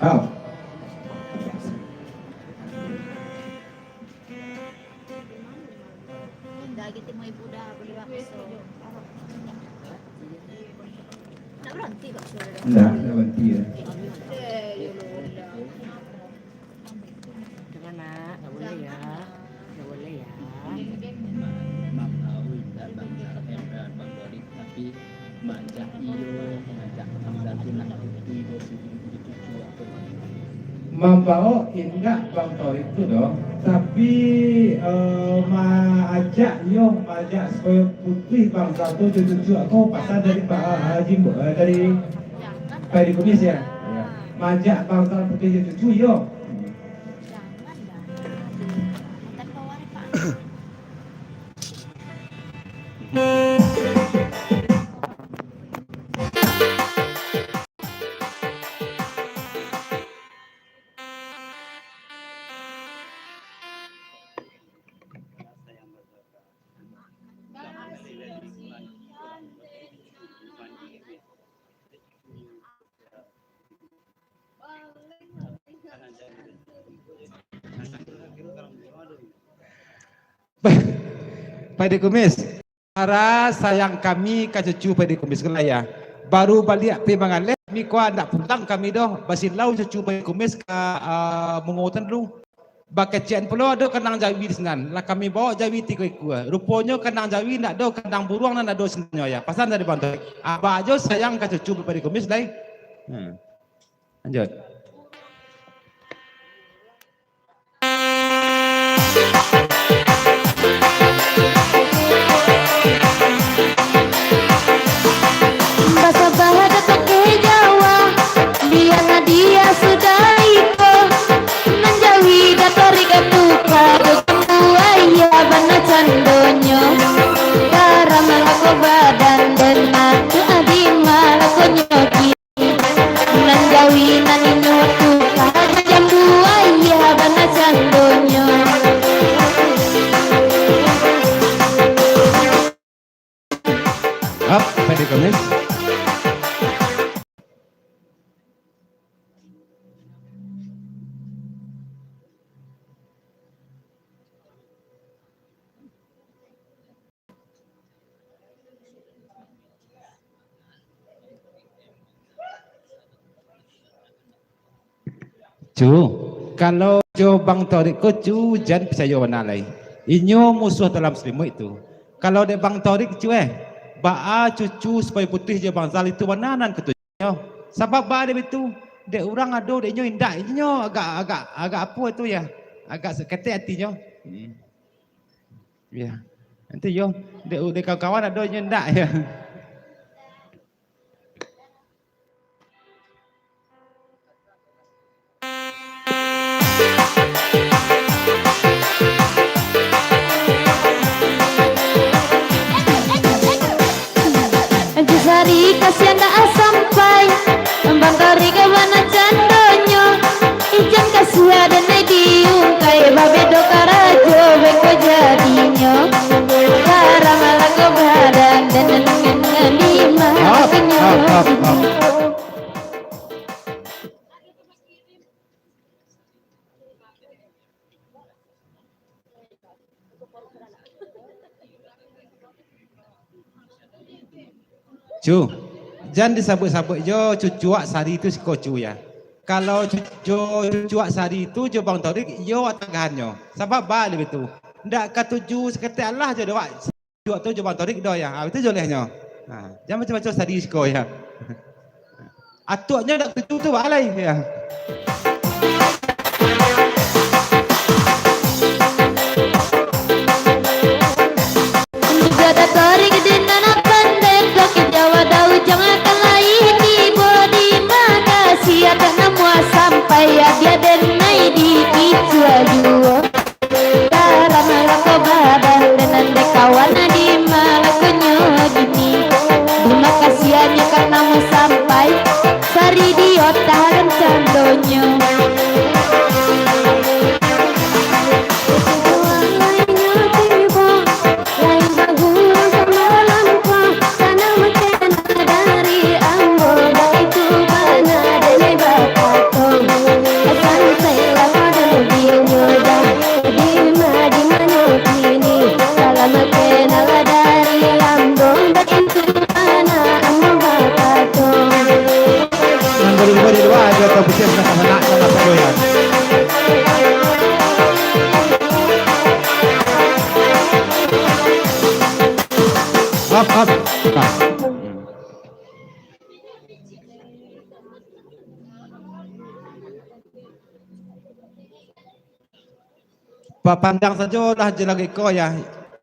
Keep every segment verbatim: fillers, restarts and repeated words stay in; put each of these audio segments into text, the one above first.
Oh. Indak, gitu, mau ibu dah beli bakso. Nak berhenti bakso dah. Indak, indak berhenti ya. Eh, ya Allah. Jangan, Nak. Ndak boleh ya. Ndak boleh ya. Tapi majak iyo, majak Hamzah tu nak putih, bos, itu cucu aku. Mambao indak Bang Torik tu doh, tapi, eh, maajak iyo, maajak supayo putuih Bang Zal tu jo cucu aku, pasan dari Pak Haji, eh, dari Pak Haji Kumis ya. Ya. Maajak Bang Zal putuih jo cucu iyo. Pak Haji Kumis, para sayang kami ka cucu Pak Haji Kumis ko lah ya. Baru baliak pai mangaleh, kami ko ndak pulang kami doh, basilau cucu Pak Haji Kumis ka, ah, Mungo Tandung. Bakecek pulo ado kandang jawi di sinan. Lah kami baok jawi tigo ikua. Ruponyo kandang jawi ndak ado kandang buruang nan ado sinan nyo ya. Pasan dari Bang Torik. Abak jo sayang ka cucu Pak Haji Kumis lai. Hmm. Lanjut. Basabah datang ka Jawa, bia nadia sudah iko. Nan jawi Datorik tu ka jambu aia bana candonyo. Karamalah ko badan den matu adi malakonyo kini. Nan jawi nan inyo tu ka jambu aia bana candonyo. Up, Pak Haji Kumis. Cu, kalau jo Bang Torik ko, Cu, jan picayo bana lai. Inyo musuah dalam salimuik tu. Kalau dek Bang Torik, Cu, eh, baa cucu supayo putuih jo Bang Zal itu bana nan katujuahnyo. Sabab baa dek itu, dek urang ado, dek inyo indak, inyo agak, agak, agak apo itu ya, agak saketek atinyo. Hmm. Ya. Nanti yo, dek, dek kawan-kawan ado inyo indak ya. Ancu Sari kasian dak sampai, Bang Torik bana candonyo. Ijan kasian den ai diungkai, babedo karajo beko jadinyo. Karamalah ko badan den dengan lima. Up, up, up, up. Cu, jan disabuik-sabuik jo cucuak Sari tu siko Cu ya. Kalau cu-, jo cucuak Sari tu jo Bang Torik, iyo tagahnyo. Sabab baa lai baitu. Ndak katuju saketek alah jo dek awak. Cuak tu jo Bang Torik doh ya. Ha, itu jo lehnyo. Ha, jan macam-macam Sari siko ya. Atuaknyo dak katuju tu baa lai ya. Juga Datorik di nan pandai, Datorik Jawa Daujang akan lai tibo di Makasih, akan namuah sampai, adia den ai di kicua juo. Dalam lako badan dengan dekawan di malakonyo kini. Di Makasih aja kan namuah sampai, Sari di otak dan candonyo. Lain bagulang sama lampau, tanah macam dari ambo, baitu bana dene bakato. Up, up. Nah. Bapandang sajo lah jo lagu iko, ya.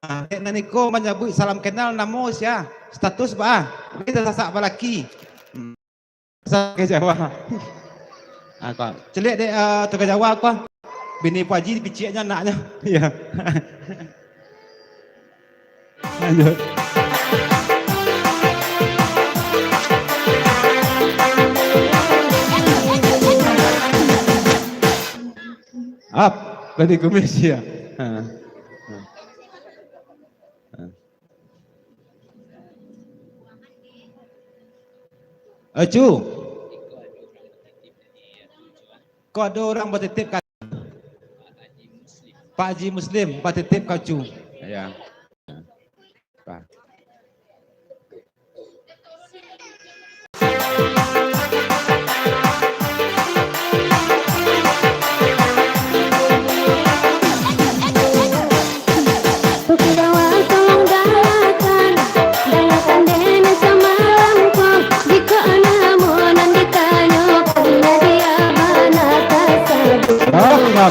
Ah, dek nan iko manyabuik salam kenal, namo sia? Status baa? Ini tasasak balaki. Hmm. Sasak ka Jawa. Ah, ko. Caliak dek, ah, tu ka Jawa ko. Bini Pak Haji dipiciaknyo anaknyo. Iya. Lanjut. Up, tadi kumis ya. Ha. Ha. Ha. Acu. Ko ado urang batitip ka Pak Haji Muslim, batitip ka Acu. Ya. Pak. Tuki Jawa tolong dangakan, dangakan dene samalam ko, jikok namo nan ditanyo, inyo dia bana tasabuik.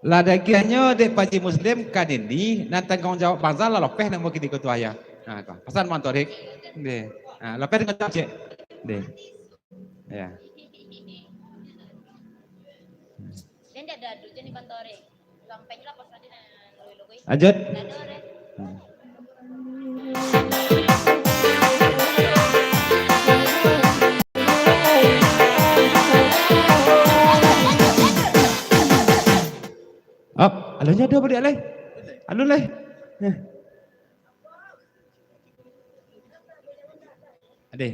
Lah dagiahnyo dek Pak Haji Muslim ka Nini, nan tangguang jawab bangsa lah lopeh namo kini ko tu ayah. Ha, ko. Pasan Bang Torik. Deh. Ha, lopeh dengan cek. Deh. Ya. Lanjut. Ap, alun ado baliak lai. Alun lai. Heh. Adeh.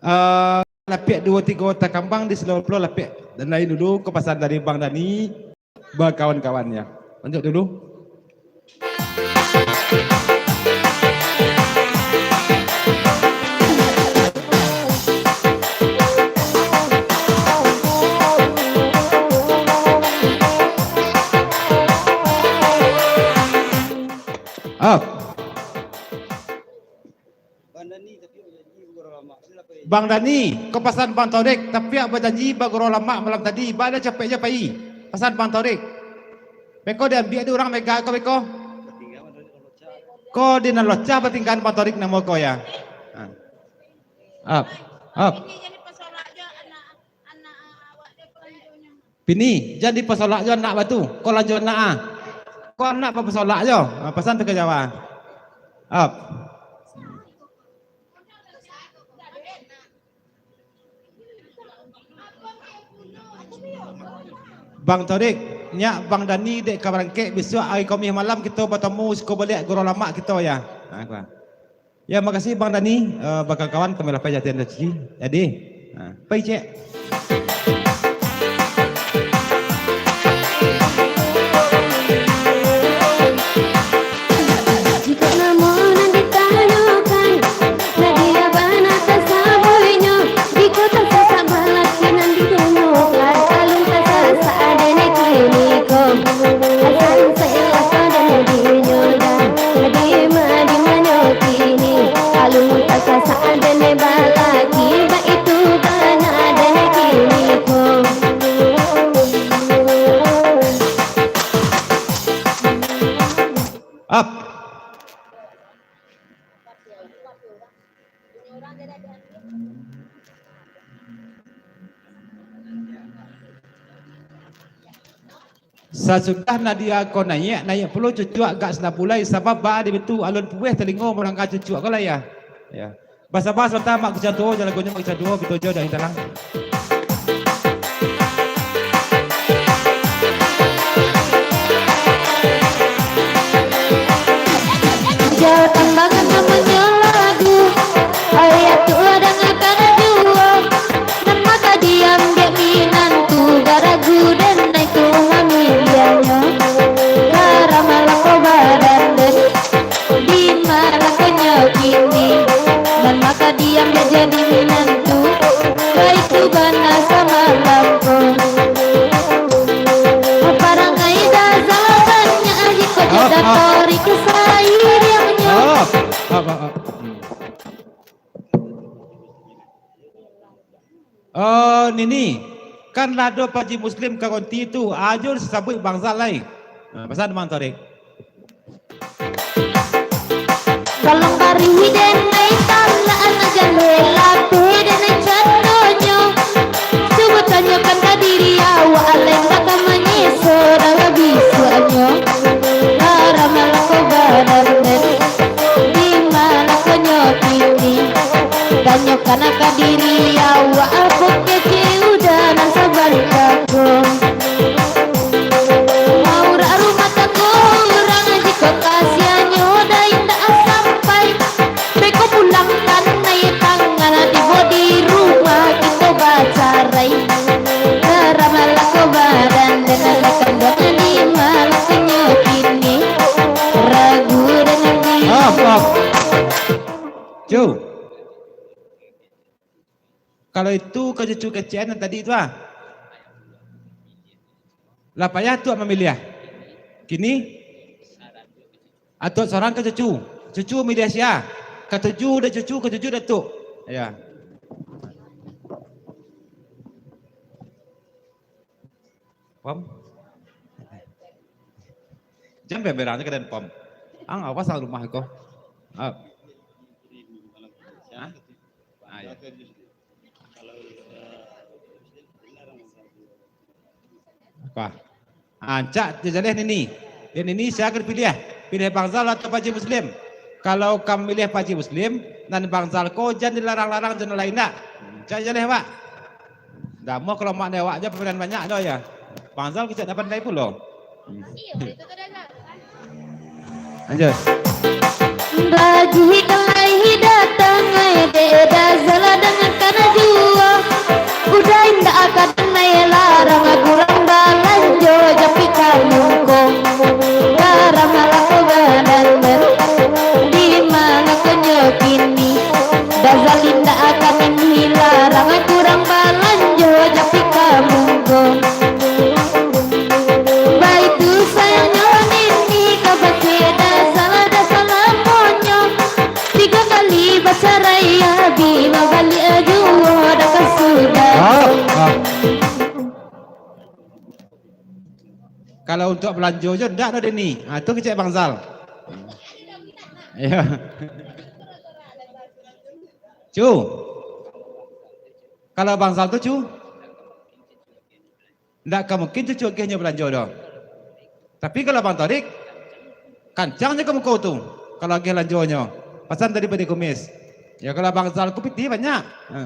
Eh, lapiak duo tigo takambang di Siloplo, lapiak lain dulu, ko pasan dari Bang Dani, bakawan-kawan ya. Lanjut dulu. Up. Bang Dani, ko pasan Bang Torik, tapiak bajanji bagurau lamak malam tadi, baa capek jo pai. Pasan Bang Torik. Beko diambiak di urang mega ko beko. Ko di nan locah batinggaan Bang Torik namo ko ya. Ha. Up, up. Pini, jan dipasolak jo anak batu. Ko lanjo anak ah. Ko anak papasolak jo. Ah, pasan tu ka Jawa. Up. Bang Torik, nyak Bang Dani dek ka barangkek, bisuak ari Kamih malam kito batamu siko baliak gurau lamak kito ya. Ha, ko. Ya, makasih Bang Dani, eh, bakawan-kawan kami lapeh jatian rezeki. Jadi, nah, pai cek. Jikok namo nan ditanyokan, nadia bana tasabuiknyo, jikok tasasak balaki nan ditanyokan, alun tasasak dene kini ko. Asan sailako dene dinyo dah. Dima, dimanyo kini, alun tasasak dene balaki, baitu bana dene kini ko. Up. Sasudah nadia ko naiak, naiak pulo cucuak agak salah pulai, sabab baa dibitu alun pueh talingo mandanga cucuak ko lai, ya. Ya. Basaba sabanta, mak kucang tuo, jan lagonyo mak kucang tuo, bito jo dah intalang. Jauh tambangan namonyo lagu, ayah tu dangakan juo. Nan maka diambiak minantu, baragu den naitu mamiliahnyo. Karamalah ko badan den, di ma lakonyo kini. Minantu, baitu bana samalam ko. Parangai Dazal banyak jiko jo Datorik sairiangnyo. Oh, Nini, kan lah ado Pak Haji Muslim ka gonti tu, ajo sabuik Bang Zal lai. Nah, pasan Bang Torik. Tolong bari den ai talak anak jaleh, lapeh den ai candonyo. Cubo tanyokan ka diri awak, alai ndak ka manyeso dalam bisuaknyo. Haram lah ko badan den, di ma lah ko nyo kini? Tanyokan ka diri awak, apo kecek udah nan sabanta ko. Aurat rumah tanggo urang jiko kasiahnyo dai indak sampai. Beko pulangkan naiak tangan, tibo di rumah kito bacarai. Haram lah ko badan den, alai kanduang di ma lah ko nyo kini? Ragu den di. Maaf, maaf. Cu. Kalau itu ka cucu kecek nan tadi tu ah. Lah payah tu mamiliah. Kini? Atuak sorang ka cucu. Cucu miliah sia? Katuju dek cucu, katuju dek tuk. Ya. Pam? Jan berang-berang se ka den pam. Ang awas ang rumah ko. Ah. Hah? Ah, ya. Apa? Ancak jaleh Nini. Dek Nini sia ka dipiliah? Piliah Bang Zal atau Pak Haji Muslim? Kalau ka mamiliah Pak Haji Muslim, nan Bang Zal ko jan dilarang-larang jo nan lain dak. Ancak jaleh awak. Damuah kalau mak dek awak jo pamilihan banyak doh ya. Bang Zal kecek dapat nilai pulo. Lanjut. Bagi kalai datang ai dek Dazal, dangakan juo. Udah indak ka den ai larang, kurang balanjo japi ka muko. Haram lah ko badan den, di ma lah ko nyo kini? Dazal indak ka Nini larang, kurang balanjo japi ka muko. Baitu sayangnyo Nini ka baceda salah dah salamonyo. Tigo kali bacarai, abih babaliak juo dah ka sudah. Ah, ah. Kalau untuak balanjo jo ndak doh, Deni. Ah, tu kecek Bang Zal. Iyo. Cu. Kalau Bang Zal tu, Cu. Ndak ka mungkin cucu agiahnyo balanjo doh. Tapi kalau Bang Torik, kancang nyo ka muko tu, kalau agiah balanjonyo. Pasan tadi padi kumis. Yo, kalau Bang Zal ko pitih banyak. Ha.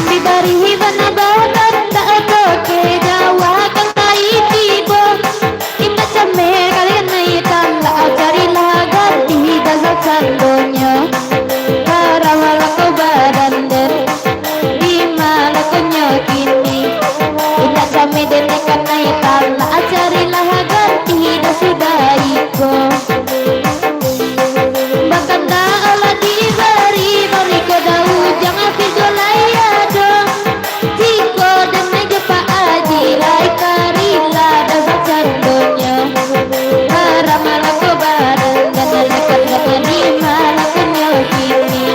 Dibari bana badan, dak oke jawab kan tai tibo. Indak cameh kalian naikan, lah carilah ganti dasar candonyo. Haram lah ko badan den, di ma lah ko nyo kini? Indak cameh den naikan, lah carilah ganti dah sudah iko. Bakandak lah dibari, bari ko daun, jan api jo lai ado. Jiko den nai jo Pak Aji, lai karilah dah bacandonyo. Haram lah ko badan, jan naikan, jan naikan, di ma lah ko nyo kini?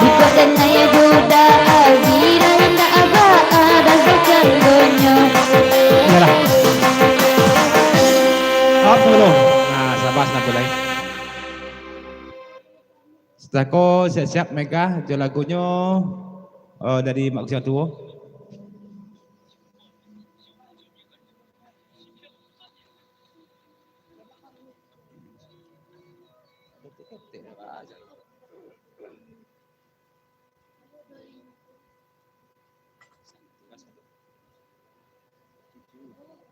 Jiko den nai jo Pak Aji, lai indak baa dah bacandonyo. Iyolah. Up dulu. Nah, sabas nak tulai. Sudako siap-siap Mega jo lagunyo, eh, dari Mak Kuciang Tuo.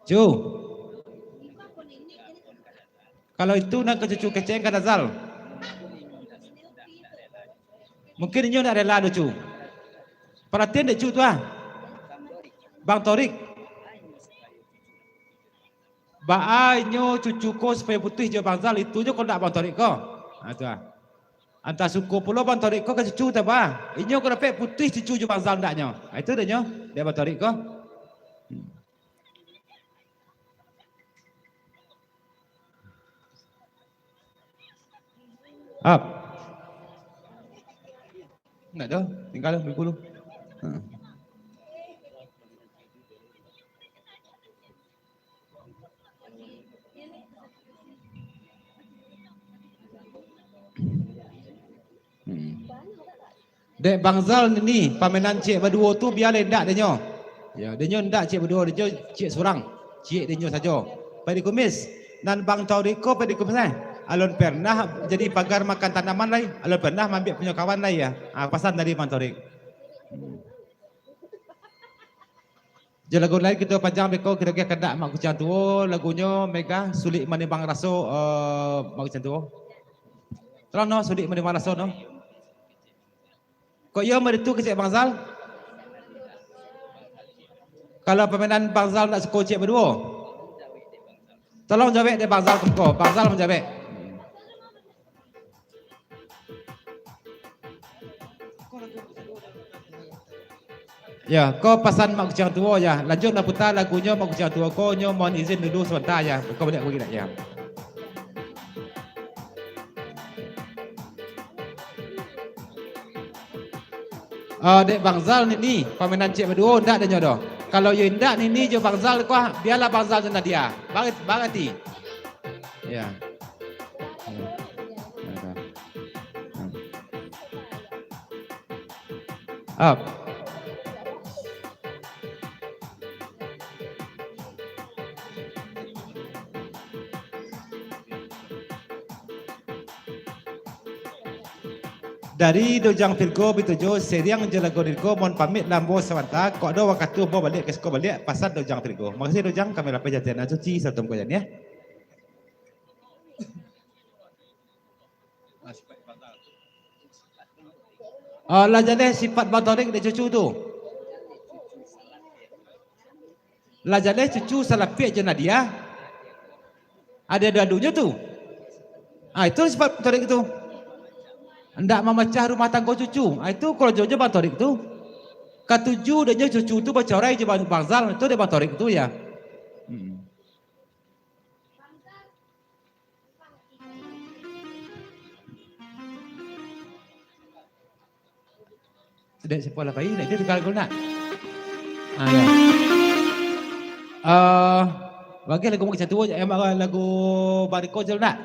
Cu. Kalau itu nan ka cucu kecekan Azal. Mungkin inyo ndak rela doh, Cu. Paratian dek Cu tu ah. Bang Torik. Baa inyo cucu ko supayo putuih jo Bang Zal, itu jo kondak Bang Torik ko. Ha, tu ah. Antah suko pulo Bang Torik ko ka cucu, tu baa. Inyo ko dapek putuih cucu jo Bang Zal ndaknyo. Ha, itu dek nyo, dek Bang Torik ko. Hmm. Up. Ndak doh, tingga lah, dulu. Ha. Hmm. Dek Bang Zal ni, pamainan ciek baduo tu bia lai ndak dek nyo. Yo, dek nyo ndak ciek baduo, dek nyo ciek surang. Ciek dek nyo sajo. Padi kumis, nan Bang Torik ko padi kumis, eh. Alun pernah jadi pagar makan tanaman lai, alun pernah maambiak punyo kawan lai, ya. Ah, pasan dari Bang Torik. Hmm. Jo lagu lain kito panjang beko, kiro-kiro kandak Mak Kuciang Tuo, lagunyo Mega, Sulik Manimbang Raso, eh, Mak Kuciang Tuo. Tolong no, Sulik Manimbang Raso no. Kok iyo mah itu kecek Bang Zal? Kalau pamainan Bang Zal ndak suko ciek baduo? Tolong jawek dek Bang Zal ko, Bang Zal manjawek. Ya, ko pasan Mak Kuciang Tuo ya. Lanjuik lah puta lagunyo Mak Kuciang Tuo ko, nyo mohon izin dulu sabanta ya. Ko baliak lagi nak ya. Ah, dek Bang Zal ni, pamainan ciek baduo, ndak ado nyo doh. Kalau yo indak ni, ni jo Bang Zal ko, bialah Bang Zal jo Nadia. Bang, bang ati. Ya. Ya. Up. Dari Dojang Virgo Bitujuh, Seriang jo Lago Dirgo, mohon pamit lah ambo sabanta, kok ado wakatu ambo baliak ka siko baliak, pasan Dojang Virgo. Makasih Dojang, kami lapeh jatian nan suci, salam kuajan, ya. Ah, lah jaleh sifat Bang Torik dek cucu tu. Lah jaleh cucu salapiak jo Nadia. Ado adu-adunyo tu. Ah, itu sifat Bang Torik tu. Ndak mamacah rumah tanggo cucu. Ah, itu korojonyo Bang Torik tu. Katuju dek nyo cucu tu bacarai jo Bang, Bang Zal, itu dek Bang Torik tu, ya. Hmm. Dek sia lah pai, nak itu tukar lagu nak? Ah, ya. Eh, bagi lagu Mak Kuciang Tuo, eh, lagu Bang Riko je nak?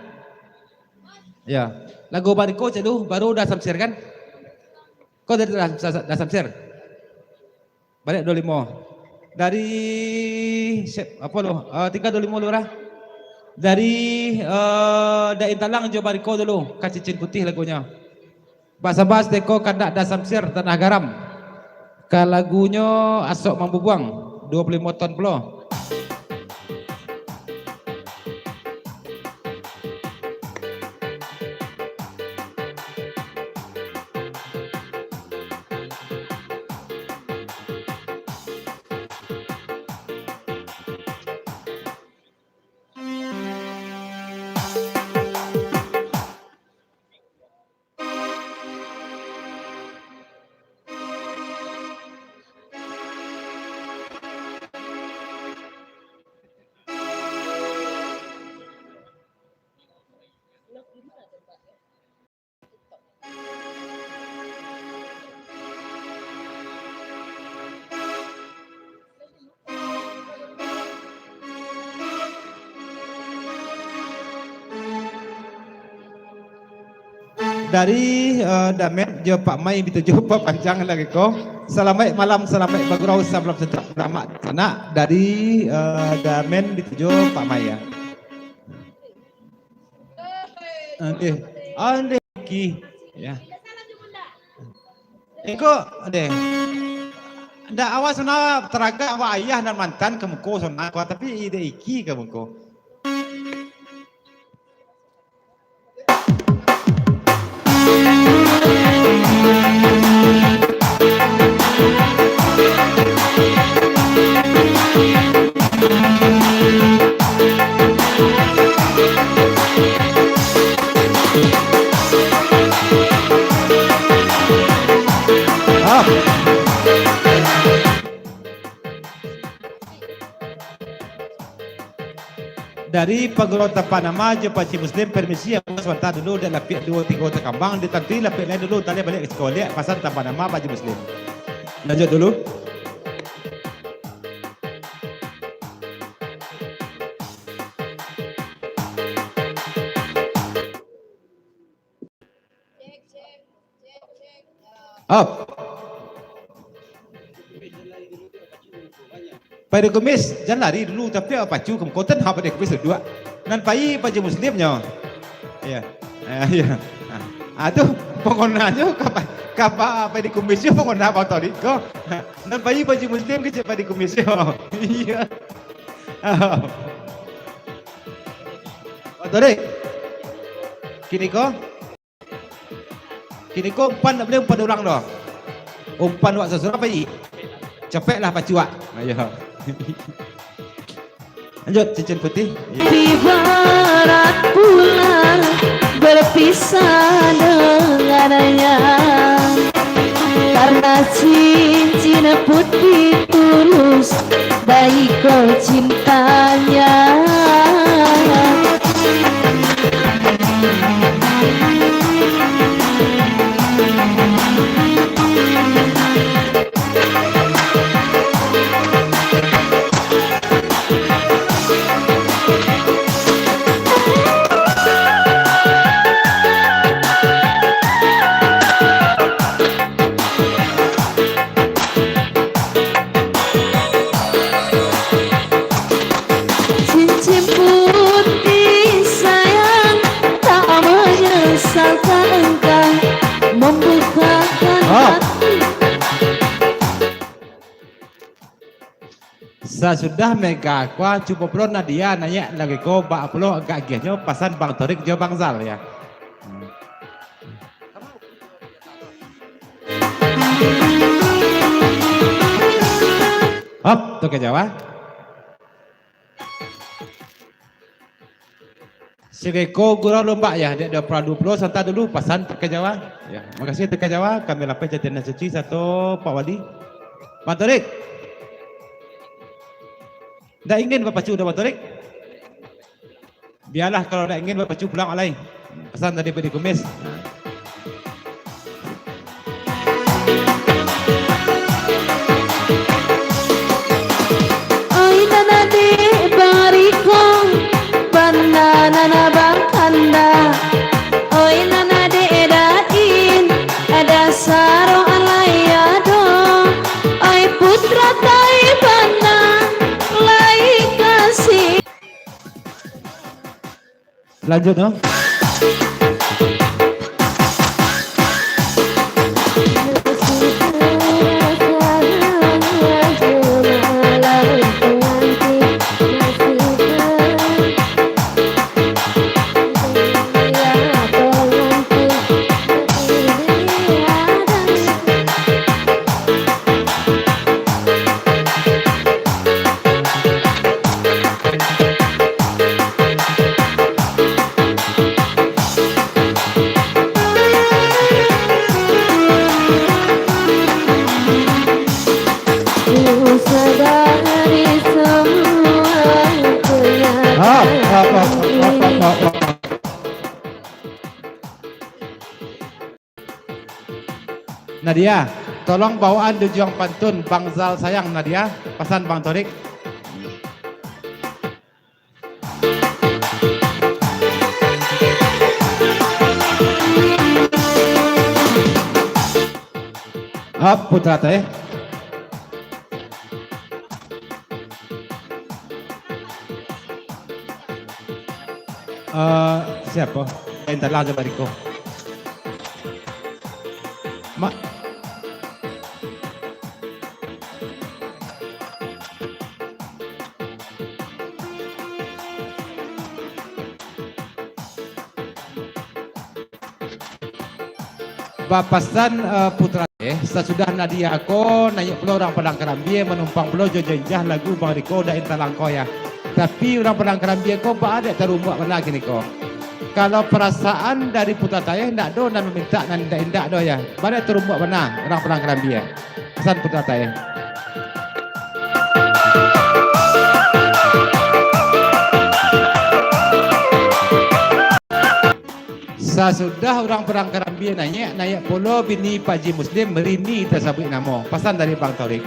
Ya. Lagu Bang Riko je dulu, baru Da Samsir kan? Kau dari Da, Da, Da Samsir? Baliak duo limo. Dari, siap, apo tu? Eh, tingga duo limo dulu lah. Dari, eh, Da Intalang jo Bang Riko dulu, Ka Cincin Putiah lagunyo. Bak sabanta ko kandak Da Samsir Tanah Garam. Ka lagunyo Asok Mambubuang, duo puluah limo ton pulo. Dari, eh, Damen jo Pak Mai Bitujuh, papanjang lagi ko. Salamaik malam, salamaik bagurau, salam sejahtera, selamat sanak. Dari, eh, Damen Bitujuh, Pak Mai, ya. Andeh, andeh, Ki. Ya. Iko, andeh. Ndak, awak sana taragak, awak ayah nan mantan ka muko sana, tapi ide Iki ka muko. Dari pagurau Tapak Nama jo Pak Haji Muslim, permisi, sabanta dulu, dek lapiak duo tigo takambang, ditantui lapiak lain dulu, taleh baliak ka siko baliak, pasan Tapak Nama Pak Haji Muslim. Lanjut dulu. Op. Pak Edi Kumis, jan lari dulu, tapi awak pacu ka muko, tanah Pak Edi Kumis duduak. Nan pai Pak Haji Muslim nyo. Iyo. Ah, iyo. Ah, ah, tu, pokoknyo ka, ka Pak Edi Kumis nyo, pokoknyo Bang Torik ko. Nan pai Pak Haji Muslim kecek Pak Edi Kumis nyo. Iyo. Bang Torik. Kini ko. Kini ko umpan ndak buliah umpan urang doh. Umpan wak sasurang pai. Capeklah pacu wak. Ayo. Lanjut, cincin putih. Ibarat bulan berpisah dengannya, karena cincin putih tulus baiko cintanya. Cincin putih sayang, tak menyesalkan engkau membukakan hati. Sasudah Mega Aqua, cubo pulo Nadia naiak lagi ko, baa pulo agak agiahnyo, pasan Bang Torik jo Bang Zal, ya. Hop, tu ka Jawa. Siko gurau lombak, ya, dek dua puluh dua puluh, santa dulu, pasan Teka Jawa. Ya, makasih Teka Jawa, kami lapeh jadian nan suci sato Pak Wali. Bang Torik. Ndak ingin bapacu doh, Bang Torik? Bialah, kalau ndak ingin bapacu pulang alai. Pasan tadi Pak Edi Kumis. Oi nan dek bariko, bana nan bakanda. Oi nan dek dain, ada saro alai ado. Oi putra tai bana, lai kasih. Lanjut, no. Nadia, tolong bawaan dujuang pantun Bang Zal Sayang, Nadia. Pasan Bang Torik. Hap, Putra teh. Eh, siapo? Lain talang jo bariko. Ma-, Bapasan, eh, Putra, eh, sasudah Nadia ko, naiak pulo urang Padang Karambia, manumpang pulo jo janjah lagu Bang Riko Dain Talangko, ya. Tapi urang Padang Karambia ko baa dek tarumbuak bana kini ko. Kalau parasaan dari Putra Taeh, ndak ado nan mamintak nan indak-indak doh, ya. Baa dek tarumbuak bana urang Padang Karambia. Pasan Putra Taeh. Sasudah urang Padang Karambia naiak, naiak pulo bini Pak Haji Muslim, Rini tasabuik namo. Pasan dari Bang Torik.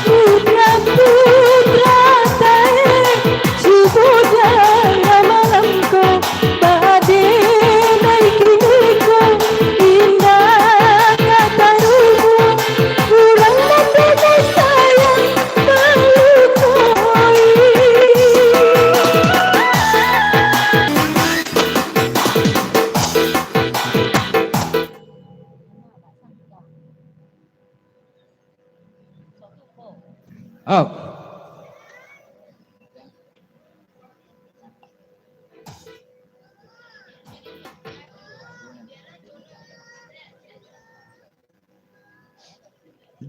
Putra-putra tae, cubo jangan malam ko, bade naiak kini ko, indak ka tarubuang, urang nan dek sayang malukoi. Up.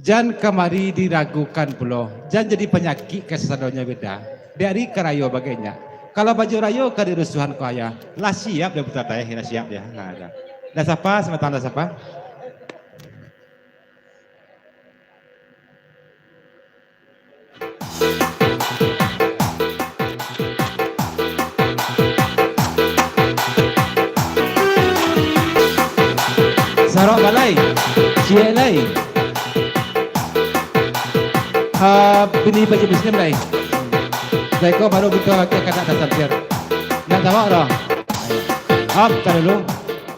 Jan kamari diragukan pulo, jan jadi panyakik kasadonyo beda. Dari karayo bagainya. Kalau baju rayo ka dirusuhan ko ayah, lah siap dia putar tayah, lah siap dia. Nah, dah. Dah sapa, sematang dah sapa? Sarok balai, ciek lai. Ah, bini baju muslim lai. Dah iko baru kito akan kadak dah sampir. Nak tabok doh. Up, tar dulu.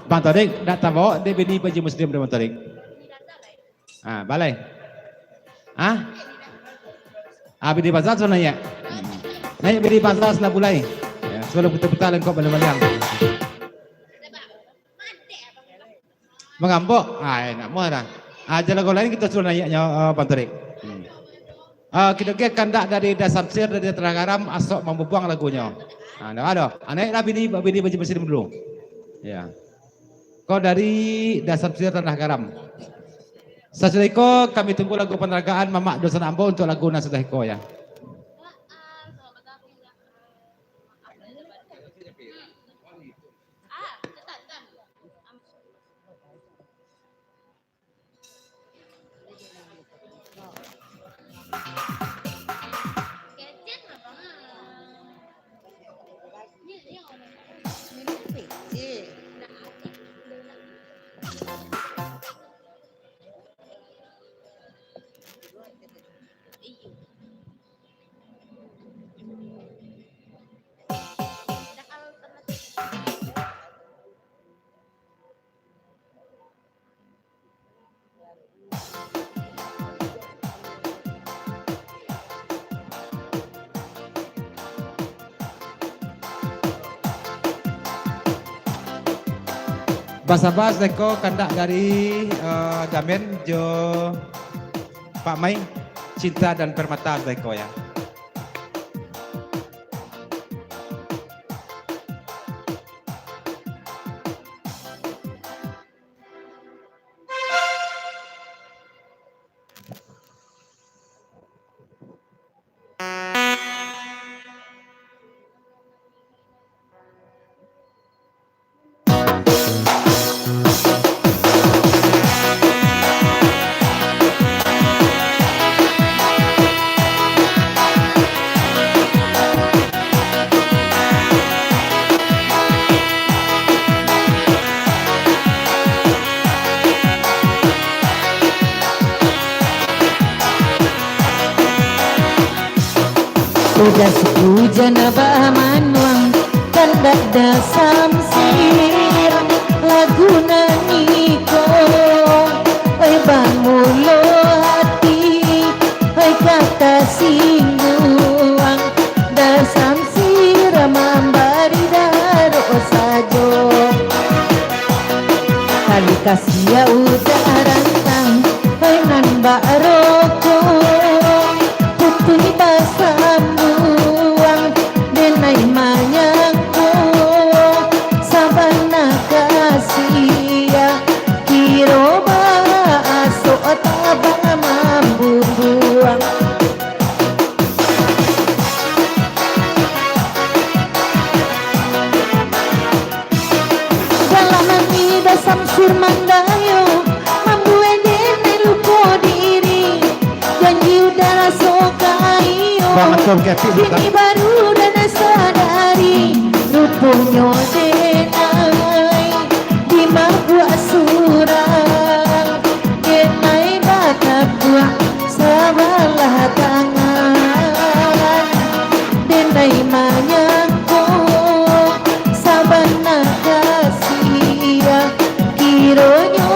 Bang Torik, nak tabok dek bini baju muslim doh, Bang Torik. Ah, balai. Ah? Ah, bini pasar sudah naiak. Naiak bini pasar sudah mulai. Ya, sebelum kita putar lengkok baliang-baliang. Mangambok? Ah, eh, nak muah dah. Ah, jan lagu lain kita suruh naiaknyo, eh, Bang Torik. Hmm. Ah, kito ke kandak dari Da Samsir, dari Tanah Garam, Asok Mambubuang lagunyo. Ah, dah, dah. Ah, naiaklah bini, bini baju muslim dulu. Ya. Ko dari Da Samsir Tanah Garam. Sasudah iko, kami tunggu lagu panaragaan Mamak Dunsanak Ambo untuk lagu nan sudah iko, ya. Basabas deko kandak dari, eh, Gamen jo Pak Mai, Cinta dan Permata deko ya. Udah sahujan abah manuang, kandak Da Samsir lagu nan iko. Oi bamulo hati, oi ka tasingguang, Da Samsir mambari darok sajo. Tali kasiak udah rantang, oi nan bak rokok, putuih basambuang, denai manyangko, sabana kasiak, kiro bak asok tabang mambu. Alah mangida Samsir mandayo, mambuek denai lupo diri. Janji udah raso ka iyo, Bang Atom Kepik, kini baru denai sadari. Ruponyo denai dimabuak surang, denai batapuak sabalah tangan. Denai manyangko sabana kasiah, kironyo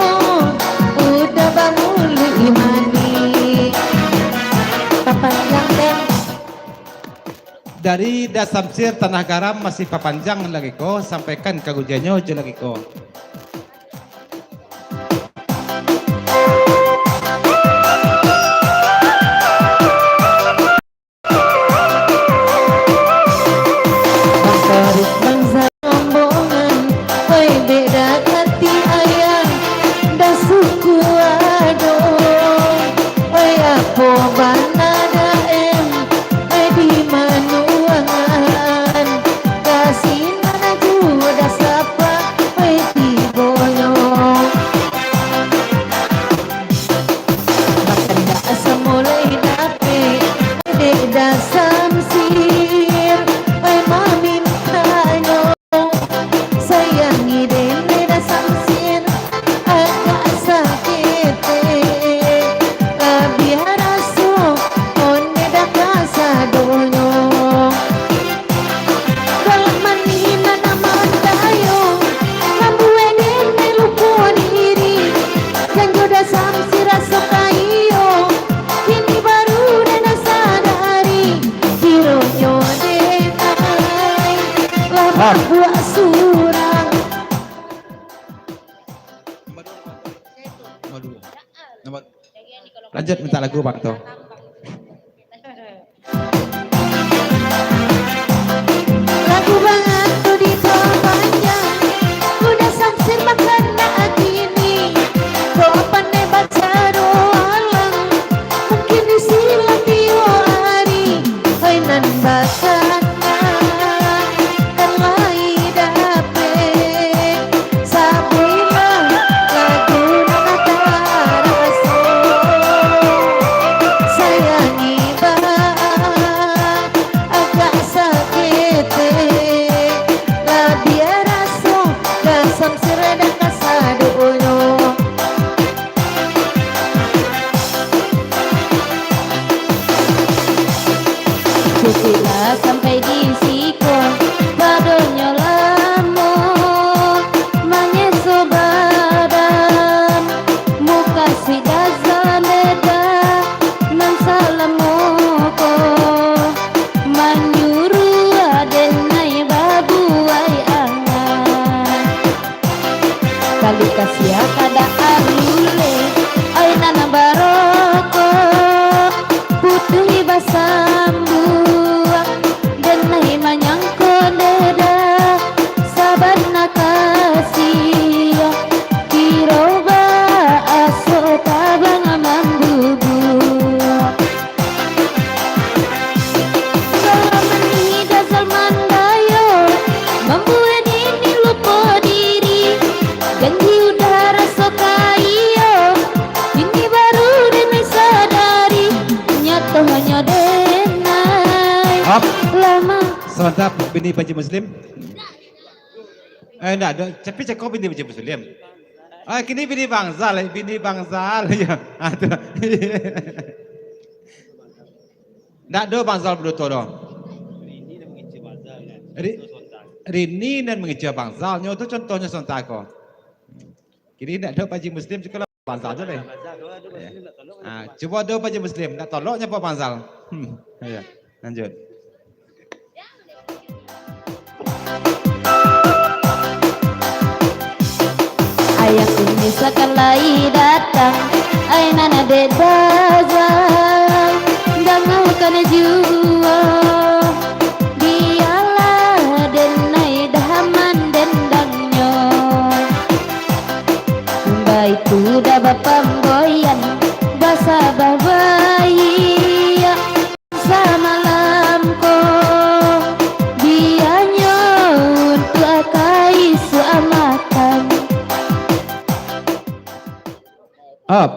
udah bamuluik manih. Papanjang, Den. Dari Da Samsir Tanah Garam masih papanjang lagi ko, sampaikan ka gujannyo jo lagi ko. Mangkarik bangsa rombongan, oi, beda kati ayah, dah suku ado. Oi, apo bana daem, oi, di manuangan, ka sinan juo dah sapa, oi, tibonyo. Bakandak samulai dapek, dek Da Samsir, ai mamintanyo. Sayangi den, dek Da Samsir, agak saketek, labiah raso, one dah kasadonyo. Dalam manih nan aman dayo, mambuek denai lupo diri. Janjo Da Samsir raso ka iyo, kini baru denai sadari. Kironyo denai lah mambuak surang. Nomor dua. Nomor, lanjut minta lagu, Bang, tu. Lagu bangat tu dipapanjang, udah Samsir makanak kini. Kok pandai bacaro alang, mungkin disilap iyo ari. Oi nan bakanak, kan lai dapek. Sabuilah lagu nan taraso, sayangi baa agak saketek, labiah raso ka Samsir dek kasadonyo. Cukiklah sampai di siko, padonyo lamo manyeso badan. Mukasuik Dazan deda nan salamo ko, manyuruah denai babuai angan. Kali kasiah kada aluleh, ai nan barokok, putuih basambuang, denai manyangko deda, sabana kasiah, kiro baaso tabang mambubuak. Salah manih Dazan mandayo, mambuek nini lupo diri. Janji udah raso ka iyo, kini baru denai sadari. Nyato hanyo denai. Ap. Lama. Sabanta, bini Pak Haji Muslim. Eh, ndak ado. Tapi cako bini Pak Haji Muslim. Ah, kini bini Bang Zal, eh, bini Bang Zal, ya. Ah, tu. Ndak ado Bang Zal baduto doh. Ri-, Rini nan mangica Bang Zal, nyo tu contohnyo sontak ko. Kini ndak ado Pak Haji Muslim, cukuiklah Bang Zal se deh. Ya. Ah, cubo ado Pak Haji Muslim, ndak tolok nyo Bang Zal. Hmm, ya. Lanjut. Ayah kumisah kan lai datang, ai nan dek Dazan, dangakan juo, bialah denai dah aman dendangnyo. Baitu dah bapamboian, basabah baiak. Samalam ko, bianyo untuak ka isuak makan. Up.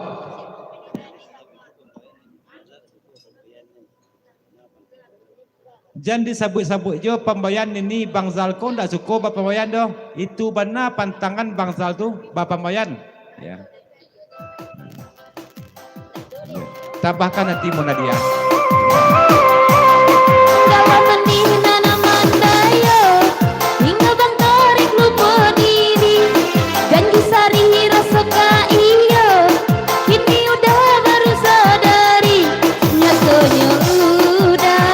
Jan disabuik-sabuik jo pambayan nini, Bang Zal ko ndak suko bapambayan doh. Itu bana pantangan Bang Zal tu bapambayan. Ya. Tabahkan hatimu, Nadia. Kawan mending nan mandayo, hingga Bang Torik lupo diri. Janji sari raso ka iyo, kini udah baru sadari. Nyatonyo udah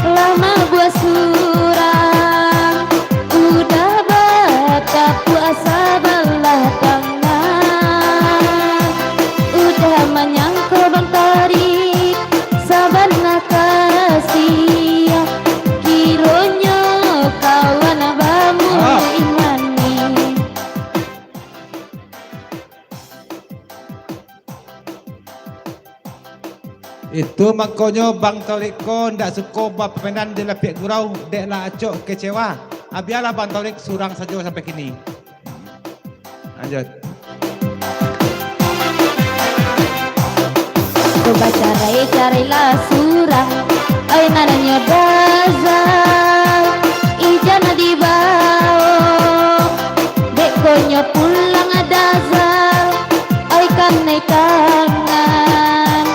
lama buah surang, udah batapuak sabalah tangan. Udah manyangko Bang Torik, sabana kasiah, kironyo kawan bamulai manih. Itu mangkonyo Bang Torik ko ndak suko bapamainan di lapiak gurau, dek lah acok kecewa. Ah, bialah Bang Torik surang sajo sampai kini. Lanjut. Ko bacarai-carailah surang, ai nan nyo Dazal, ijan dibawo. Dek ko nyo pulang Dazal, ai kanai tangan,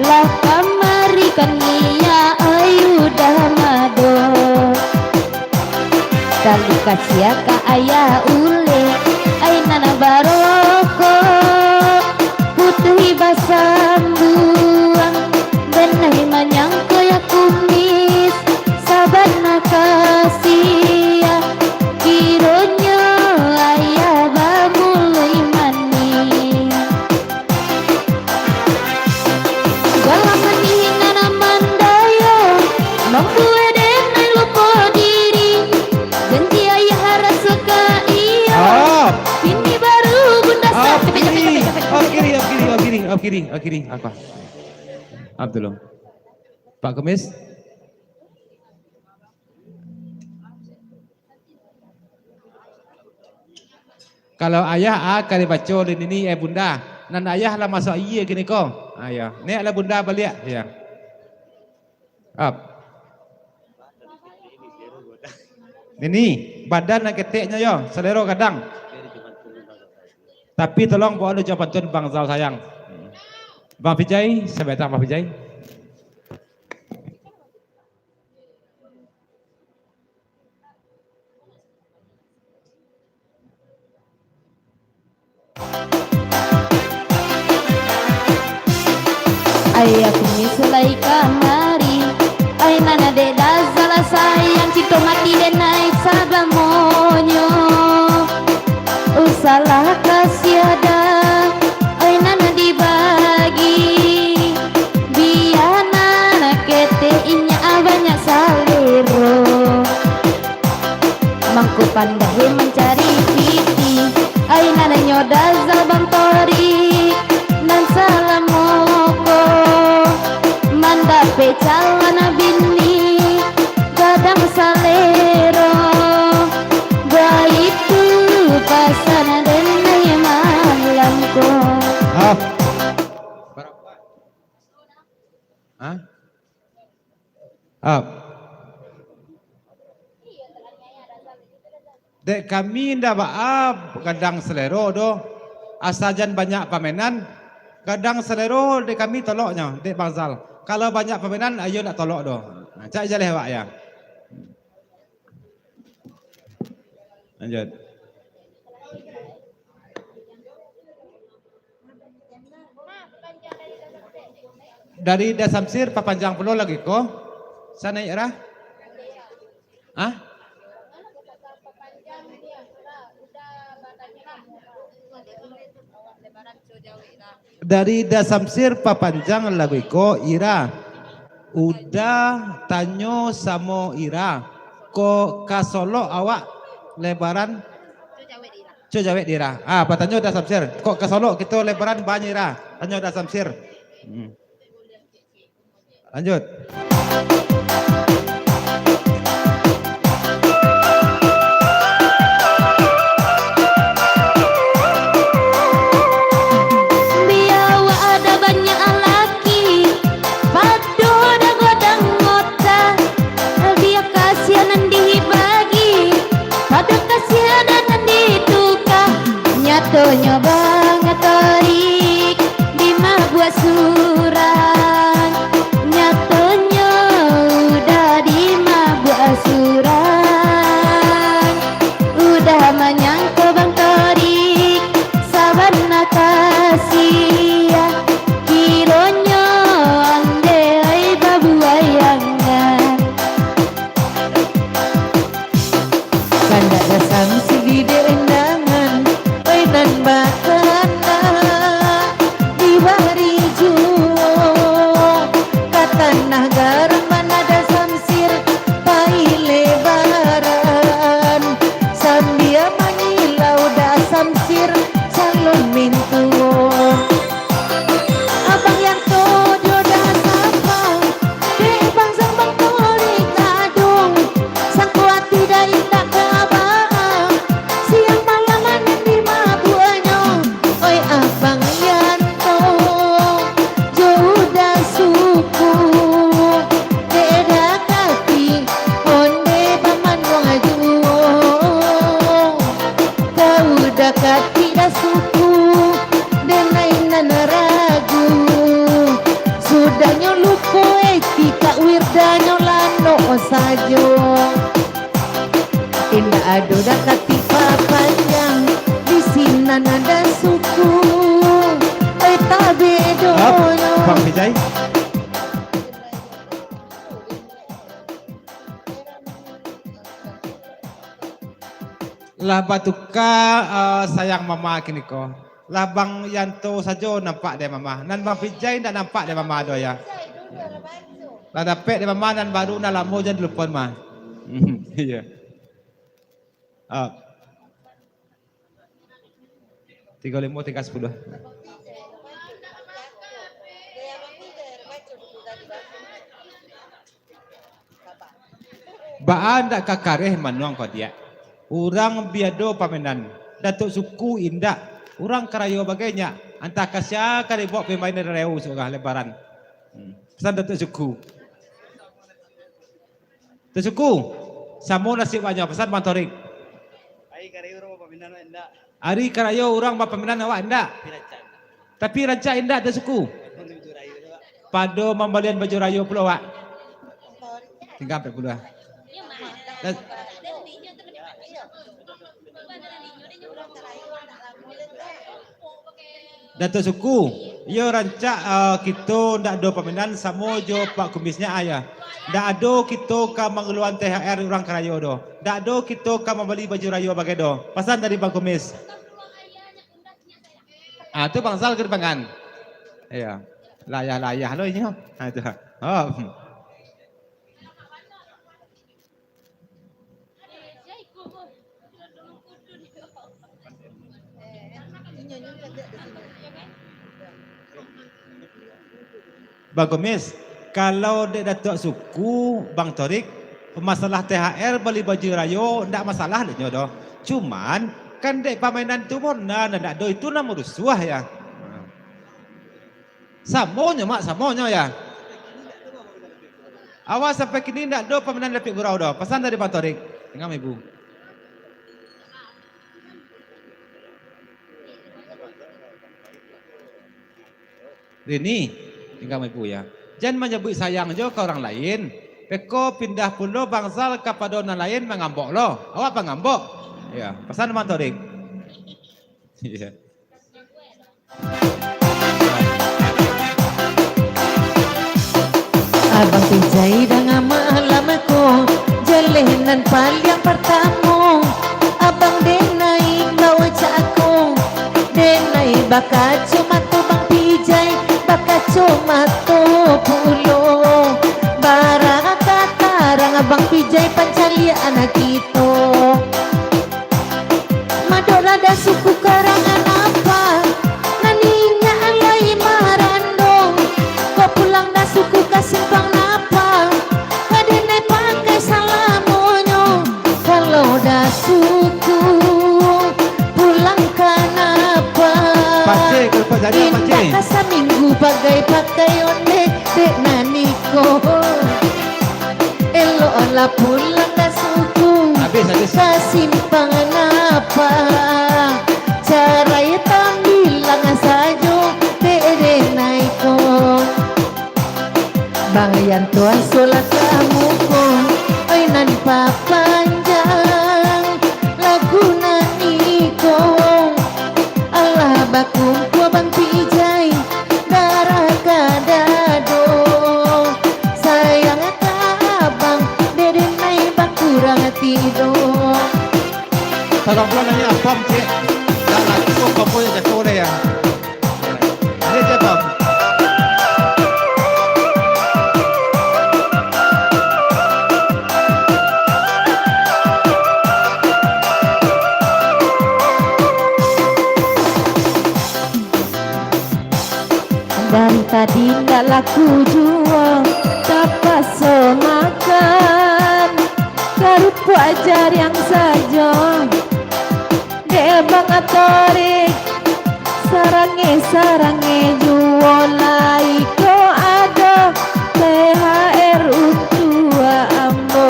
lah kamari kan niya, ai udah mado. Tali kasiah ka ayah uleh, ai nan barokok, putuih basambuang, benai manyangko ya kumis, sabana kasiah, kironyo ayah bamulai manih. Dalam manih nan mandayo, mambuek denai lupo diri. Janji ayah raso ka iyo. Up. Kini baru bunda up, sa- kiri, up, kiri, up, kiri, up, kiri, up, kiri, up, kiri. Apa? Up dulu. Pak Kumis. Kalau ayah, ah, ka dibaco lin ini, eh, bunda. Nan ayah lah masuak aia kini ko. Ah, ya. Naiak lah bunda baliak. Ya. Up. Nini, badan nan keteknyo yo, salero gadang. Tapi tolong bawa dulu jo pantun Bang Zal sayang. Bang Vijay, sampai datang Bang Vijay. Ai aku misulai kamari, ai nan dek Dazal sayang, cinto mati denai sabamonyo. Usahlah kasiah dah, ai nan dibagi, bia nan ketek inyak banyak salero. Mangko pandai mancari piti, ai nan nyo Dazal Bang Torik, nan salamo ko mandapek calon bini gadang salero, baitu pasan denai malam ko. Hah? Hah? Up. Dek kami ndak baa gadang salero doh, asa jan banyak pamainan. Gadang salero dek kami toloknyo, dek Bang Zal. Kalau banyak pamainan, ayo ndak tolok doh. Nah, cak jaleh awak ya. Lanjut. Dari Da Samsir, papanjang pulo lagu ko. Sa naiak rah? Hah? Dari Da Samsir, papanjang lagu iko, Ira. Uda tanyo samo Ira, kok ka Solok awak lebaran? Cubo jawek di Ira. Ah, batanyo Da Samsir, kok ka Solok kito lebaran banyo Ira? Tanyo Da Samsir. Hmm. Lanjut. Nyangko Bang Torik, sabana kasiah, kironyo ondeh ai babuayangan. Kandak dasam sigi dek undangan, oi nan bakana di wari juo, ka tanah garam bana dasam sir, pai lebaran, sambia mangilau dasam sir calon mintuo. Abang Yanto jo dasam, dek Bang Zal Bang Torik gadong, sangko ati dai indak ka abang, siang malam aneh di mabuanyo. Oi Abang Yanto, jo uda suku, dek dakati, ondeh bamanuang juo. Ka uda kati da suku, denai nan ragu. Sudahnyo lupo etika wirdanyo lanok sajo. Indak ado dakati papanjang, di sinan ado suku, eh, tabedonyo. Bang Vijay. Lah batuka, eh, sayang mama kini ko. Lah Bang Yanto sajo nampak dek mama. Nan Bang Vijay ndak nampak dek mama doh, ya. Lah dapek dek mama nan baru, nan lamo jan dilupon mah. Iya. Ah. Tigo limo, tigo sapuluah. Baa ndak ka kareh manuang ko diak? Urang bi ado pamainan, Datuak Suku indak. Urang karayo bagai nyak, antah ka sia ka dibaok pamain dari Riau surang lebaran. Hmm. Pasan Datuak Suku. Datuak Suku, samo nasib awaknyo, pasan Bang Torik. Ari karayo urang bapaminan awak indak? Ari karayo urang bapaminan awak indak? Tapi rancak. Tapi rancak indak Datuak Suku? Pado mambalian baju rayo pulo awak. Tingga ampek puluah. Lah, Datuak Suku, iyo rancak, eh, kito ndak ado pamainan samo jo Pak Kumisnyo, ah, yo. Ndak ado kito ka mangaluakan T H R urang karayo doh. Ndak ado kito ka mambali baju rayo bagai doh. Pasan dari Bang Kumis. Ah, tu Bang Zal ka dipangan. Iyo. Layah-layah lo inyo. Ah, tu. Oh. Bang Kumis, kalau dek Datuak Suku, Bang Torik, masalah T H R, bali baju rayo, ndak masalah dek nyo doh. Cuman, kan dek pamainan tu mah nan ndak ado, itu nan marusuah, ya. Samonyo, Mak, samonyo, ya. Awak sampai kini ndak ado pamainan Lapik Gurau doh. Pasan dari Bang Torik. Tingga ibu. Rini, tingga ibu, ya. Jan manyabuik sayang jo ka urang lain. Beko pindah pulo Bang Zal kapado nan lain mangambok lo. Awak pangambok. Ya, pasan Bang Torik. Iya. Abang Vijay danga malam ko, jaleh nan paliang partamo. Abang denai kau cako, denai bakacomato Bang Vijay, bakacomato pulo. Barakatarang Abang Vijay pancaliak anak kito. Madok lada suku karangan apa, nan inyak lai marandong. Kok pulang da suku ka simpang napa, ka denai pakai salamonyo. Kalau da suku pulang ka napa, Pacik, kalau Pak Jajak, indak Pacik. Ka saminggu bagai pakai ondeh dek nan iko. Eloklah pulang ka suku, habis, habis. Ka simpang napa, carai tambilang sajo dek denai ko. Bang Yanto asolah ka muko, oi nan papanjang lagu nan Cek, dah laku kok kamu yang jago deh ya. Ayo, cek, Bang. Dari tadi ndak laku juo, tapaso makan karupuak jariang sajo. Dek Bang Torik, sarangeh-sarangeh juo lai ko ado T H R untuak ambo.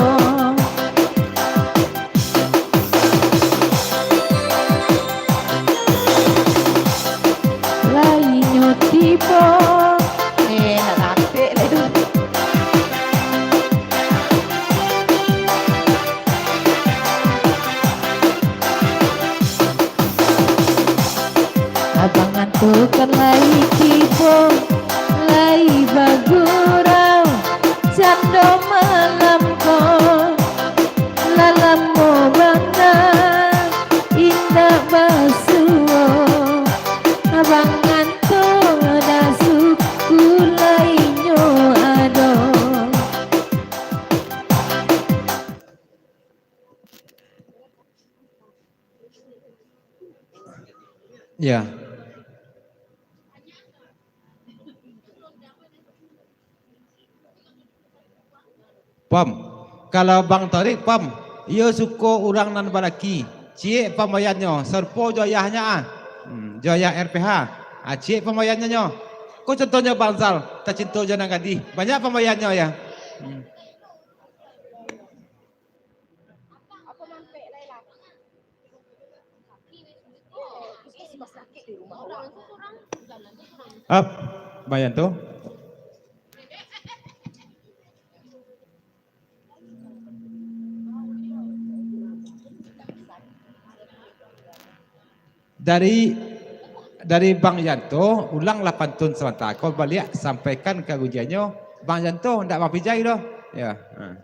Lainyo tibo. Eh, nak rapek lah tu. Abang Anto kan lai tibo, lai bagurau, cando malam ko. Lah lamo bana indak basuo, Abang Anto dah suku lainyo ado. Ya. Pam. Kalau Bang Torik, pam. Iyo suko urang nan balaki. Ciek pambayannyo, sarupo jo ayahnyo, ah. Hmm, jo ayah R P H. Ah, ciek pambayannyo nyo. Ko contohnyo Bang Zal, tacinto jo nan gadih. Banyak pambayannyo, ya. Hmm. Ap, Bang Yanto. Dari, dari Bang Yanto, ulanglah pantun sabanta. Kau baliak, sampaikan ka ujiannyo, Bang Yanto, ndak Bang Pijai doh. Ya, ha.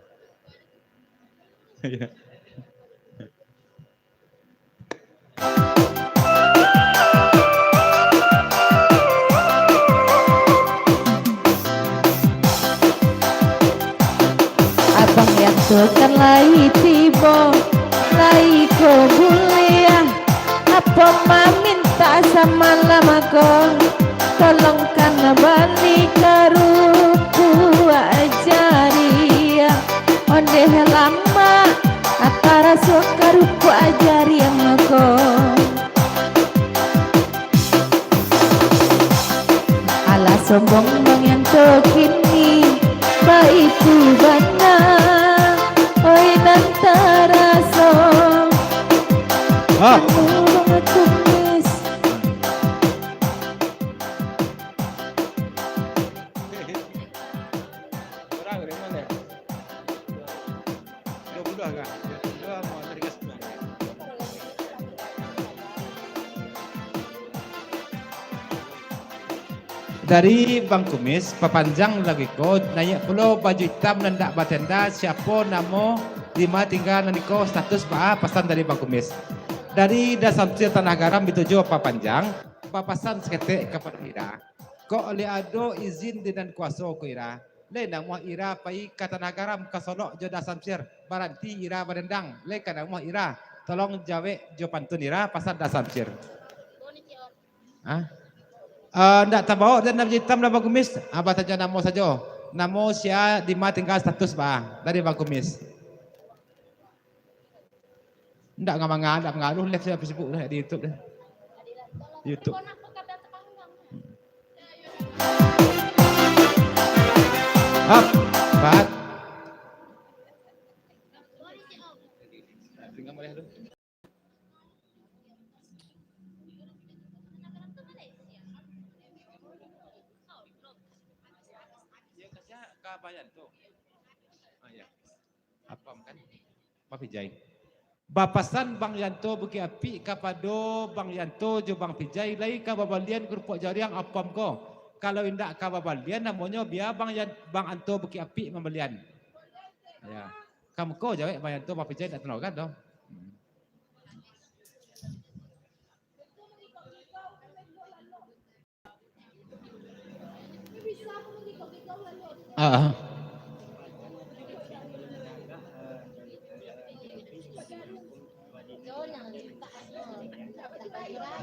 Abang Yanto kan lai tibo, lai ko buliah. Apo mamintak samalam ko, tolongkan bali karupuak jariang. Ondeh lamak, taraso karupuak jariang ko. Alah sombong Bang Yanto kini, baitu bana, oi nan taraso. Ah. Anu Bang Kumis. Urang dari mana? Dua puluh kah? Dua puluh mau tadi ka sepuluh. Dari Bang Kumis, papanjang lagi ko, naiak pulo baju itam nan dak batenda, siapo namo, dima tingga nan iko, status baa, pasan dari Bang Kumis. Dari Da Samsir Tanah Garam bitujuah papanjang, bapasan saketek kapado Ira. Kok lai ado izin di nan kuaso ko Ira, lai namuah Ira pai ka Tanah Garam ka Solok jo Da Samsir, baranti Ira badendang, lai ka namuah Ira, tolong jawek jo pantun Ira, pasan Da Samsir. Hah? Eh, ndak tabao dan baju itam lah Bang Kumis, ah, batanyo namo sajo. Namo sia, dima tingga, status baa, dari Bang Kumis. Ndak manga-, ndak mangaruh live saya Facebook dah di YouTube dah. YouTube. Up, bat. Tinggal boleh tu. Ya, kasih ka Bayan tu. Ah, ya. Apam kan? Bang Pijai. Bapasan Bang Yanto Bukik Apik kapado Bang Yanto jo Bang Pijai, lai ka babalian karupuak jariang apam ko. Kalau indak ka babalian, namonyo bia Bang Yan-, Bang Anto Bukik Apik mambalian. Ya. Ka muko jawek Bang Yanto, Bang Pijai indak tanokan doh. Hmm. Ah.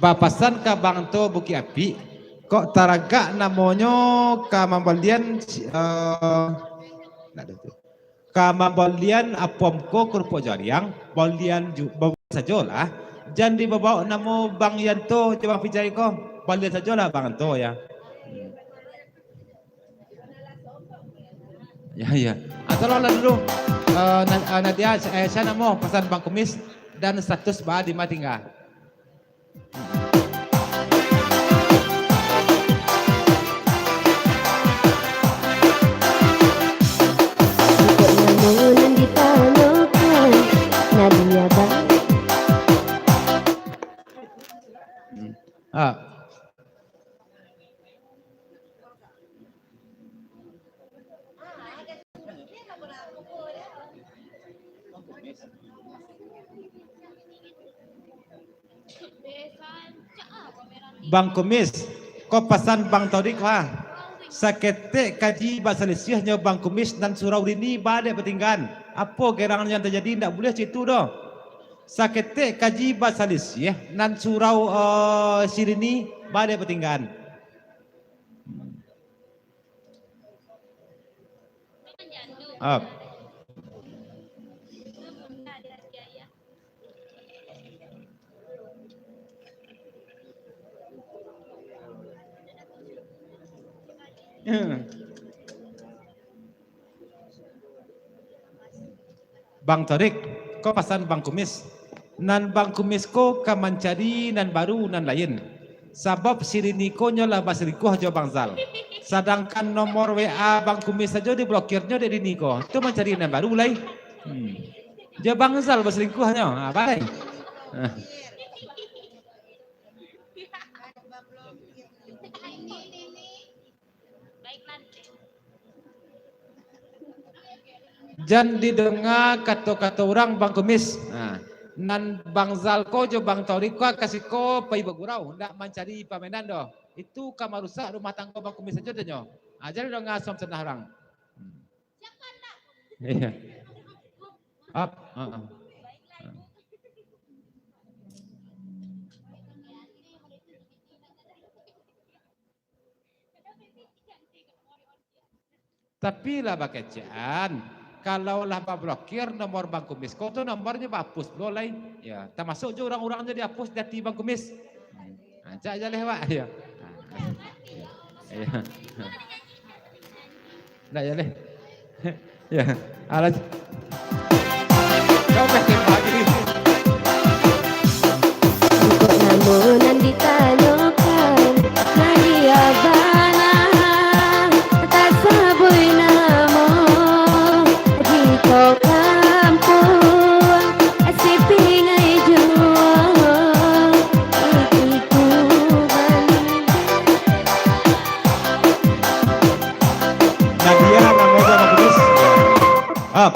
Bapasan ka Bang To Bukik Apik, kok taragak namonyo ka mambalian, eh, ndak ado tu. Ka mambalian apam ko, kurupuak jo ariang, balian ju-, ba-, sajolah. Jan dibabaok namo Bang Yanto jo Bang Vijay ko, balian sajolah Bang Yanto, ya. Ya, ya. Ah, tolonglah dulu. Eh, Na-, eh, Nadia, eh, sia namo pasan Bang Kumis dan status ba di ma tingga. Kok namo nan ditanyokan, Nadia, Bang? Hmm. Ah. Bang Kumis, ko pasan Bang Torik ha. Saketek kaji basalisiah nyo Bang Kumis nan surau dini ba dek batinggaan. Apo gerang nan tajadi, ndak buliah cak itu doh. Saketek kaji basalisiah nan surau, eh, si dini ba dek batinggaan. Ap. Bang Torik, ko pasan Bang Kumis. Nan Bang Kumis ko ka mancari nan baru, nan lain. Sabab si Rini ko nyo lah basalingkuah jo Bang Zal. Sadangkan nomor W A Bang Kumis sajo diblokirnyo dek Rini ko. Tu mancari nan baru lai. Hmm. Jo Bang Zal basalingkuahnyo. Ha, balai. Ha. Jan didanga kato-kato urang, Bang Kumis. Nah, nan Bang Zal ko jo Bang Torik ko ka siko pai bagurau, ndak mancari pamainan doh. Itu ka marusak rumah tanggo Bang Kumis sajo nyo. Ah, jan didanga suam sanah urang. Hmm. Iya. Ap, heeh. Tapi lah bakecekan, kalau lah bablokir nomor Bang Kumis ko tu, nomornyo bahapus pulo lai. Ya, tamasuk jo urang-urang jo dihapus di ati Bang Kumis. Rancak jaleh, Wak. Ya. Iya. Ndak jaleh. Ya, alah. Kau meh tembak diri. Kok namo nan ditanyokan, Nadia bana, tasabuik namo di ko kampuang, si pingai juo, itu bani. Nadia namonyo, Bang Kudus. Up.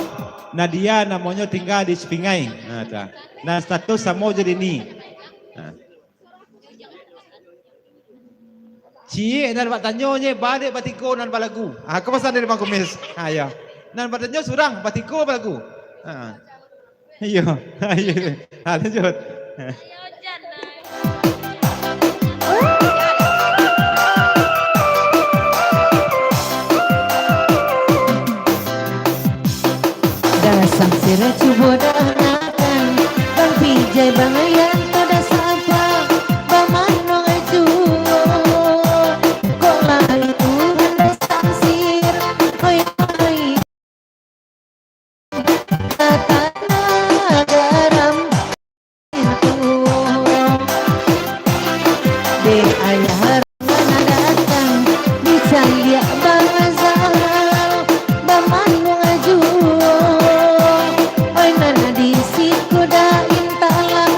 Nadia namonyo, tingga di Sipingai. Nah, tu. Nan status samo jo Dini. Nah. Ciek nan batanyo nye, ba dek batiko nan balagu. Ah, ka pasan dari Bang Kumis. Ha, yo. Nan batanyo surang, batiko balagu. Ha. Iyo. Iyo. Ha, lanjut. Dasam sirah cubo dangakan, Bang Pijai, Bang Yanto, dasam apa, bamanuang juo. Kok lai Tuhan dasam sirah, oi, oi. Tanah garam. Dek ayah Rangana datang, dicaliak Bang Azhar, bamanuang juo. Oi, nan di siko dain talang,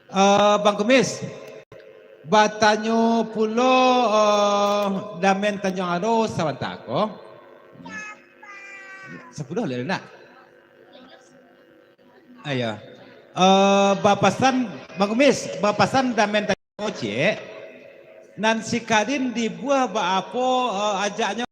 Eh, Bang Kumis, batanyo pulo, eh, Damen Tanjuang Aro sabanta ko. Sapuluah lai nak? Ayo. Eh, bapasan, Bang Kumis, bapasan Damen Tanjuang Aro ciek. Nan si Karin dibuah baapo, eh, ajaknyo?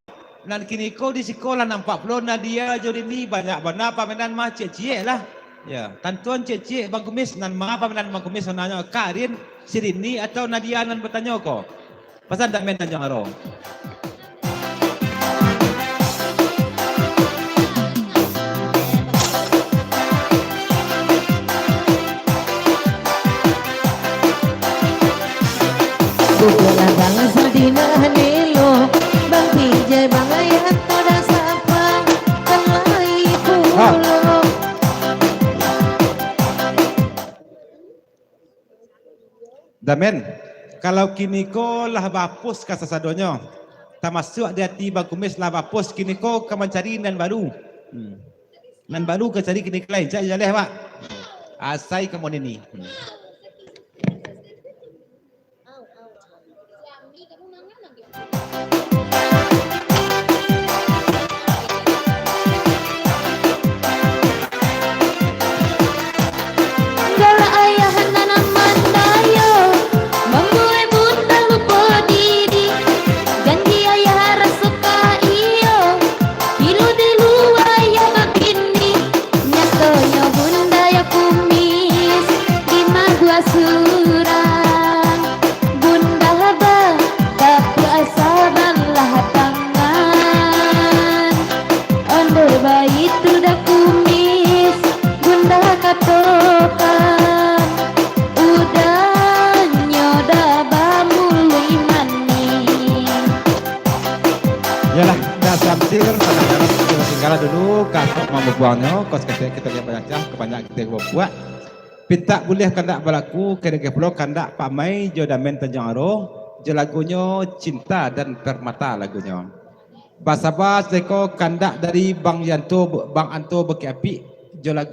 Nan kiniko di siko lah nampak pulo Nadia jo Rini, banyak bana pamainan mah ciek-ciek lah. Ya, tantuan ciek-ciek Bang Kumis, nan ma pamainan Bang Kumis, nanyo Karin, si Rini atau Nadia nan batanyo ko? Pasan Damen Tanjuang Aro. Duduaklah bangsa di manelo, Bang P J, Bang Yanto, dan sapa kan lai pulo. Damen, kalau kiniko lah bapus kasasadonyo, tamasuak di ati Bang Kumis lah bapus, kiniko ka mancari nan baru. Hmm. Nan baru ka cari kiniko lai, cak jaleh, Pak. Asai ka monini. Hmm. Galak ayah nan mandayo, mambuek bunda lupo diri. Janji ayah raso ka iyo, ilu di lua ayah bakini. Nyatonyo bunda yo Kumis, di maguak surang. Bunda ba, tapi asa balah tangan. Ondeh baitu dah Kumis, Bunda katokan, udahnyo dah bamuluik manih. Yalah, dah samsir, sadang dalam tinggal dulu, kakak mau babuangnyo, kos ketek kita lihat banyak cah, kebanyakan kita babuak. Pintak buliah kandak balaku, kadege pulo kandak Pak Mai jo Damen Tanjuang Aro, jo lagunyo Cinta dan Permata lagunyo. Basaba seko kandak dari Bang Yanto, Bang Anto Bukik Apik, jo lagu